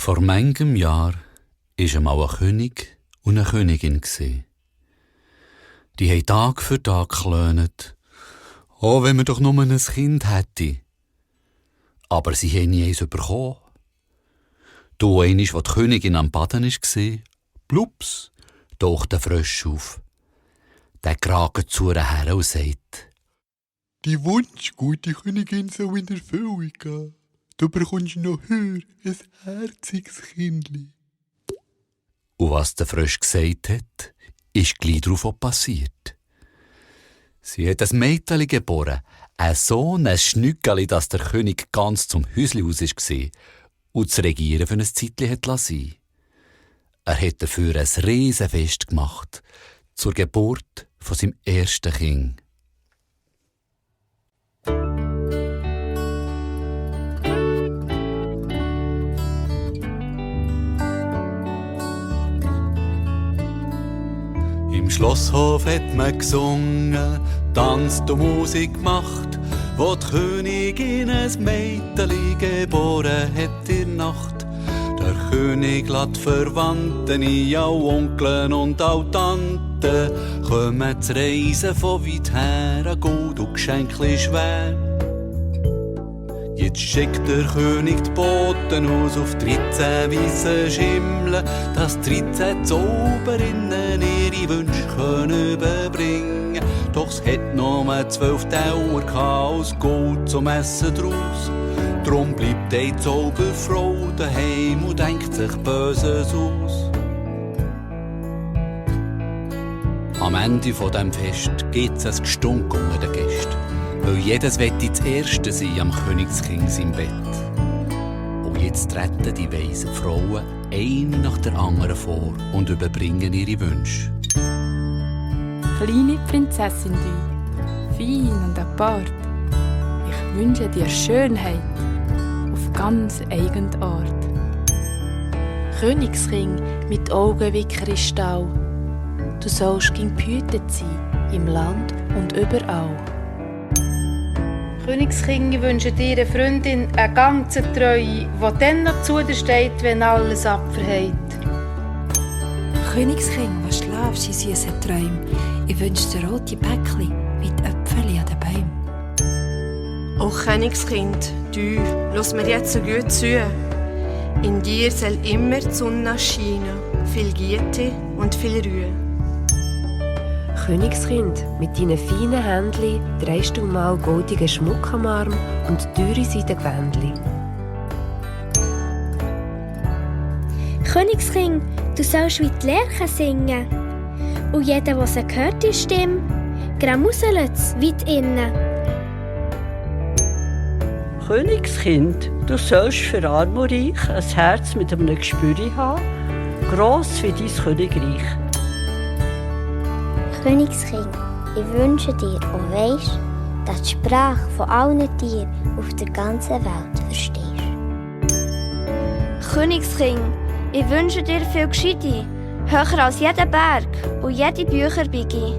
Vor manchem Jahr war einmal ein König und eine Königin. Die haben Tag für Tag geklönt. Oh, wenn man doch nur ein Kind hätte. Aber sie haben nie eins bekommen. Da einmal, als die Königin am Baden war, plups, taucht der Frosch auf. Der kragt zu ihr her und sagt: «Die Wunsch, gute Königin, soll in Erfüllung gehen. Du bekommst noch höher ein herziges Kindli.» Und was der Frosch gesagt hat, ist gleich darauf auch passiert. Sie hat ein Mädchen geboren, ein Sohn, ein Schnückeli, das der König ganz zum Häusli raus war und das Regieren für ein Zeitchen hat lassen. Er hat dafür ein Riesenfest gemacht, zur Geburt von seinem ersten Kind. Im Schlosshof hat man gesungen, tanzt und Musik gemacht, wo die Königin ein Mädchen geboren hat in der Nacht. Der König lässt Verwandten ein, auch Onkeln und auch Tanten, kommen zu reisen von weit her, ein Gold und Geschenke schwer. Jetzt schickt der König die Boten aus auf 13 weisse Schimmel, dass 13 Zauberinnen ihre Wünsche können überbringen. Doch es hat nur 12 Tauer aus Gold zum Essen draus. Drum bleibt die Zauberfrau daheim und denkt sich Böses aus. Am Ende von dem Fest gibt's ein Gestunk unter den Gästen, weil jedes wette das Erste sein am Königskind im Bett. Und jetzt treten die weisen Frauen eine nach der anderen vor und überbringen ihre Wünsche. Kleine Prinzessin du, fein und apart, ich wünsche dir Schönheit auf ganz eigene Art. Königsring mit Augen wie Kristall, du sollst behütet sein, im Land und überall. Königskind, ich wünsche dir eine Freundin, eine ganze Treue, die dann noch zu dir steht, wenn alles abverhält. Königskind, was schlafst in süßen Träumen, ich wünsche dir rote Bäckli mit Äpfeln an den Bäumen. O Königskind, du, lass mir jetzt so gut zu. In dir soll immer die Sonne scheinen, viel Güte und viel Ruhe. Königskind, mit deinen feinen Händchen drehst du mal goldigen Schmuck am Arm und teure Seidengewändli. Königskind, du sollst wie die Lerche singen. Und jeder, der sie hört, die Stimme, gramuselt es weit innen. Königskind, du sollst für Arm und Reich ein Herz mit einem Gespür haben, gross wie dein Königreich. Königskind, ich wünsche dir und weisst, dass du die Sprache von allen Tieren auf der ganzen Welt verstehst. Königskind, ich wünsche dir viel Gescheite, höher als jeder Berg und jede Bücherbigi.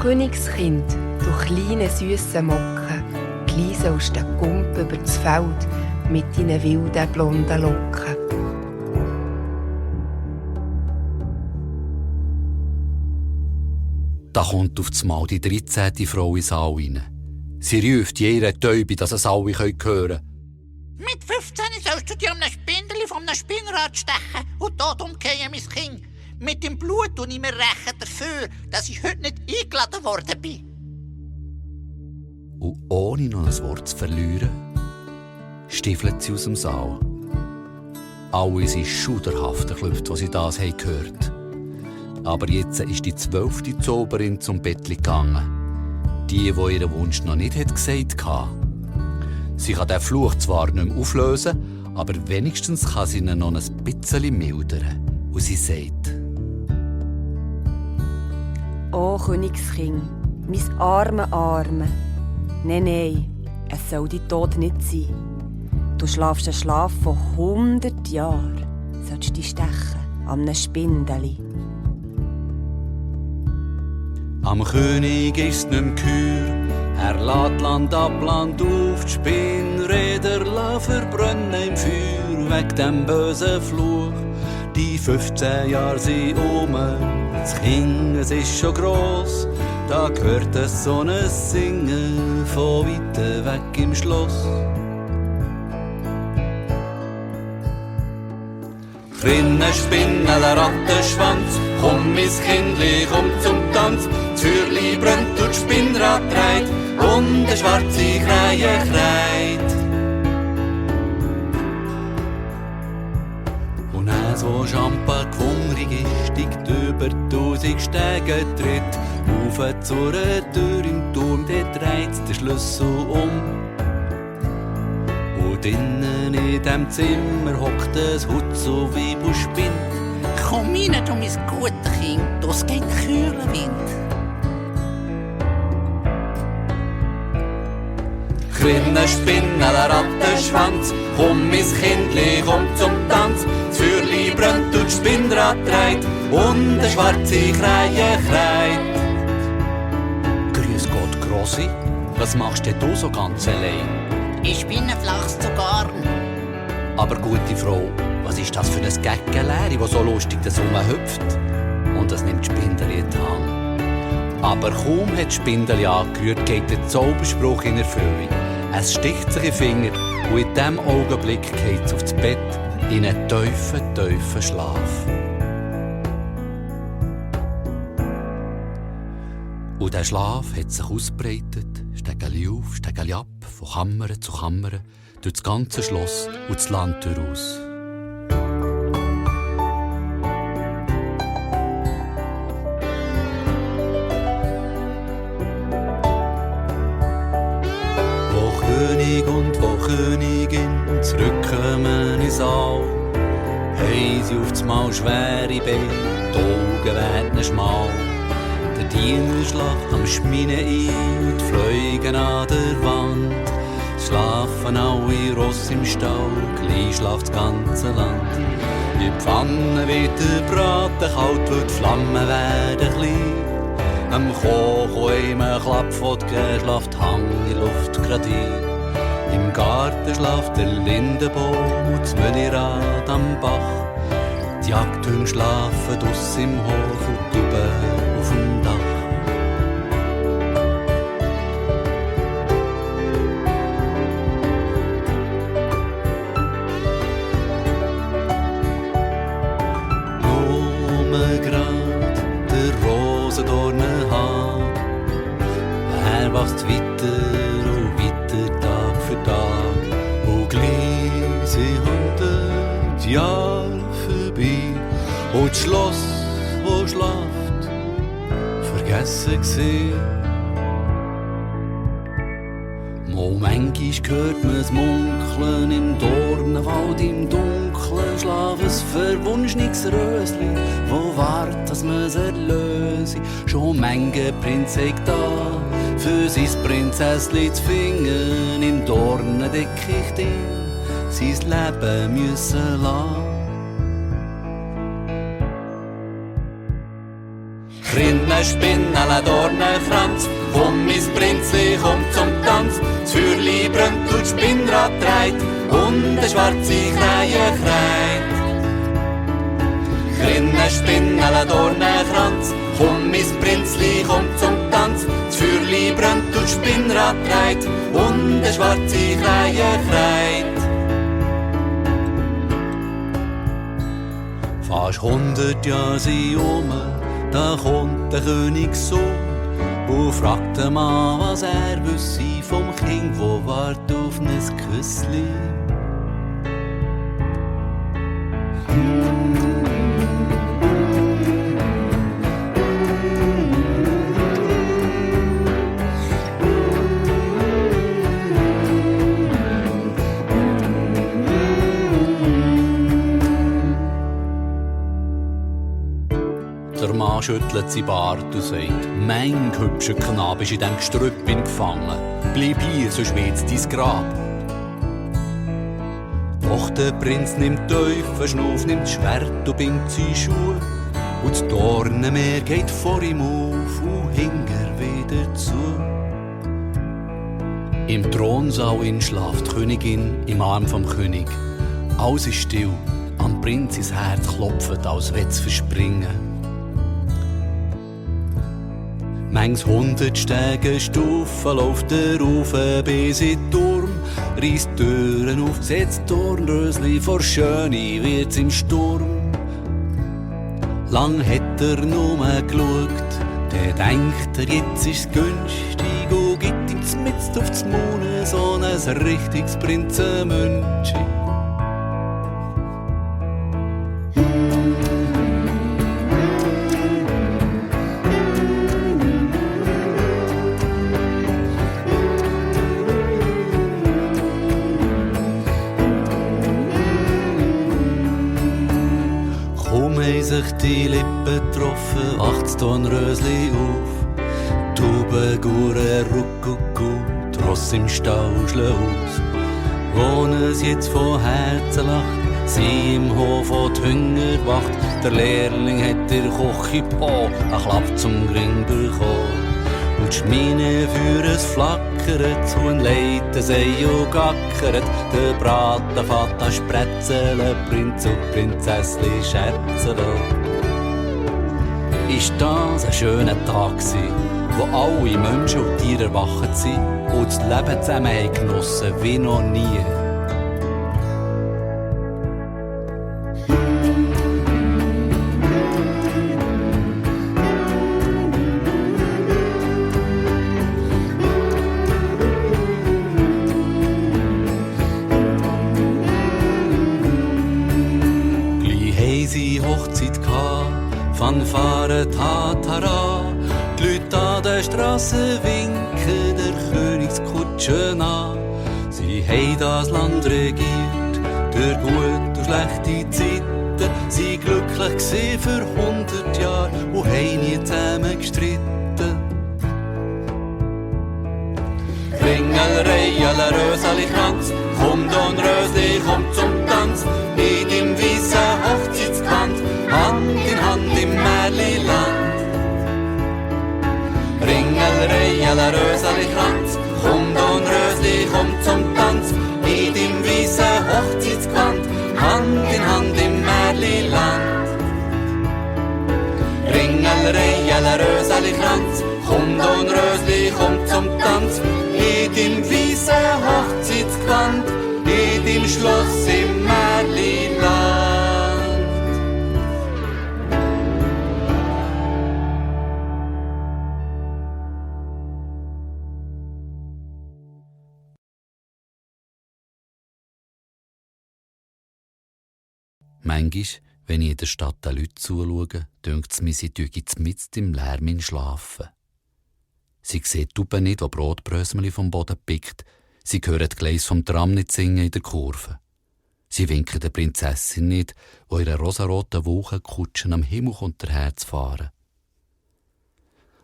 Königskind, du kleine süße Mocken, gleise aus der Gump über das Feld mit deinen wilden blonden Locken. Da kommt auf das Mal die 13. Frau ins Saal rein. Sie ruft jeder Täube, dass es alle hören können. Mit 15 sollst du dir um ein Spindeli von einem Spinnrad stechen und dort umkehren, mein Kind. Mit dem Blut tue ich mir rächen dafür, dass ich heute nicht eingeladen worden bin. Und ohne noch ein Wort zu verlieren, stiefelt sie aus dem Saal. Alle sind schuderhaft erklüpft, als sie das gehört haben. Aber jetzt ist die 12. Zauberin zum Bettli gegangen. Die ihren Wunsch noch nicht gesagt hatte. Sie kann den Fluch zwar nicht mehr auflösen, aber wenigstens kann sie ihn noch ein bisschen mildern. Und sie sagt: «O Königskind, mein Arme. Nein, es soll dein Tod nicht sein. Du schlafst einen Schlaf von 100 Jahren. Sollst du dich stechen an einem Spindeli.» Am König ist nicht mehr geheuer, er lässt Land ab, Land auf, die Spinnräder verbrennen im Feuer. weg dem bösen Fluch. Die 15 Jahre sind das Kind, es ist schon gross. Da hört es so ein Singen von weit weg im Schloss. Drinnen spinnen der Rattenschwanz, komm mein Kindli, komm zum Tanz. Das Feuerli brennt und das Spinnrad dreht und eine schwarze Krähe kreit. Und er so Champa gewungrig ist, steigt über 1000 Stege tritt. Auf zur Tür im Turm, der dreht der Schlüssel um. Und innen in dem Zimmer hockt es Hut so wie bu spinnt. Komm rein, du mein gutes Kind, das geht kühler Wind. Drinnen spinnen der Rattenschwanz, komm mein Kindli, komm zum Tanz. Das Feuerli brennt und das Spinnrad dreht und eine schwarze Krähe kreit. Grüß Gott, Grossi, was machst denn du so ganz allein? Ich bin ein Flachs zu Garn. Aber gute Frau, was ist das für ein Geckeläri, das so lustig das rumhüpft? Und das nimmt Spindeli in die Hand. Aber kaum hat Spindeli angerührt, geht der Zauberspruch in Erfüllung. Es sticht sich in den Finger und in diesem Augenblick geht es aufs Bett in einen tiefen, tiefen Schlaf. Und der Schlaf hat sich ausbreitet, Stegeli auf, Stegeli ab, von Kammer zu Kammer, durch das ganze Schloss und das Land heraus. Wo König und wo Königin zurückkommen ins Saal, haben sie auf das Mal schwere Beine, die Augen werden schmal. Der Diener schlaft am Schmine ein und die Fliegen an der Wand. Schlafen alle Ross im Stall, gleich schlaft das ganze Land. Die Pfanne wird der Braten kalt, weil die Flammen werden klein. Am Koch und einem Klapp von der schlaft Hang in Luft grad ein. Im Garten schlaft der Lindenbaum und das Müllrad am Bach. Die Jagdhunde schlafen draussen im Hof und die Tauben auf dem Dach. Nur grad der Rosendornenhag, er wächst weiter und weiter Tag für Tag. Und gleich sind 100 Jahre vorbei und das Schloss, wo schlaft, vergessen gsehen. Manchmal hört man's munkeln im Dornenwald, im Dunkeln schlafen ein verwunschenes Rösli, wo wart, dass man's erlöse. Schon manche Prinz hegt da, für sein Prinzessli zu finden, im Dornendickicht sein Leben müssen lassen. Drinnen spinnen alle Dornenkranz, komm mein Prinzli, komm zum Tanz. Das Feuerli brennt und das Spinnrad dreht und eine schwarze Krähe kreit. Drinnen spinnen alle Dornenkranz, komm mein Prinzli, komm zum Tanz. Das Feuerli brennt und das Spinnrad dreht und eine schwarze Krähe kreit. Fast 100 Jahre sind da kommt der Königssohn und fragt den Mann, was wüsste vom Kind, wo wart auf ein Küssli. Der Mann schüttelt sein Bart und sagt: Mein hübscher Knabe ist in dem Gestrüpp gefangen. Bleib hier, sonst wird's dein Grab. Doch der Prinz nimmt tiefen Schnuff, nimmt das Schwert und bindet seine Schuhe. Und das Dornenmeer geht vor ihm auf und hinger wieder zu. Im Thronsaal schlaft die Königin im Arm vom König. Alles ist still, am Prinz ins Herz klopft, als wenn's verspringen. Mangs 100 Stege Stufen läuft er rauf bis in den Turm, reisst Türen auf, setzt Dornrösli vor Schöne, wird's im Sturm. Lang hat er nur geschaut, der denkt er, jetzt ist's günstig und gibt ihm mitten aufs Maul so ein richtiges Prinzenmünchi. Sich die Lippen getroffen, wacht's Dornrösli auf. Tauben, Guren, Ruckucku, Tross im Stall, Schluss. Wo es jetzt von Herzen lacht, sie im Hof und die Hunger wacht. Der Lehrling hat der Koch im Po, ein Klapp zum Gring bekommen. Und die Schmine für es flackert, und Leute sei und gackert. Der Braten fährt an Sprätzele, Prinz und Prinzessli scherzele. Ist das ein schöner Tag gsi, wo alle Menschen und Tiere erwacht sind und das Leben zusammen haben genossen wie noch nie. Fanfare, Tatara, die Leute an der Strasse winken der Königskutsche nach. Sie haben das Land regiert, durch gute und schlechte Zeiten. Sie glücklich gsi für 100 Jahre und haben nie zusammen gestritten. Ringelrei, alle Rösali Kranz, komm Dornrösli, komm zum Tanz, in dem weißen Hochzeitsgewand, Hand in Hand im Märliland. Ringelrei, alle Rösali Kranz, komm Dornrösli, komm zum Tanz, in dem weißen Hochzeitsgewand, Hand in Hand im Märliland. Ringelrei, alle Rösali Kranz, komm Dornrösli, komm zum Tanz, in dem weißen Hochzeitsgewand, in dem Schloss im Märliland. Manchmal, wenn ich in der Stadt den Leuten zuschaue, dünkt es mir, sie tügen mitten im Lärm schlafen. Sie sehen die Tauben nicht, die Brotbrösmeli vom Boden pickt. Sie hören die Gleise vom Tram nicht singen in der Kurve. Sie winken der Prinzessin nicht, die ihre rosaroten Wolkenkutschen am Himmel unter Herz fahren.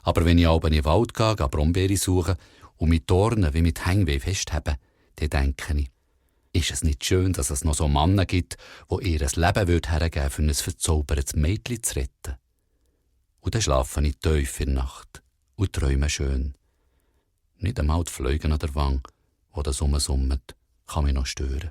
Aber wenn ich abends in den Wald gehe, Brombeere suchen und mit Dornen wie mit Hängweh festheben, dann denke ich, ist es nicht schön, dass es noch so Männer gibt, die ihr Leben hergeben für ein verzaubertes Mädchen zu retten? Und dann schlafe ich tief in der Nacht und träume schön. Nicht einmal die Fliegen an der Wange, die das summt, kann mich noch stören.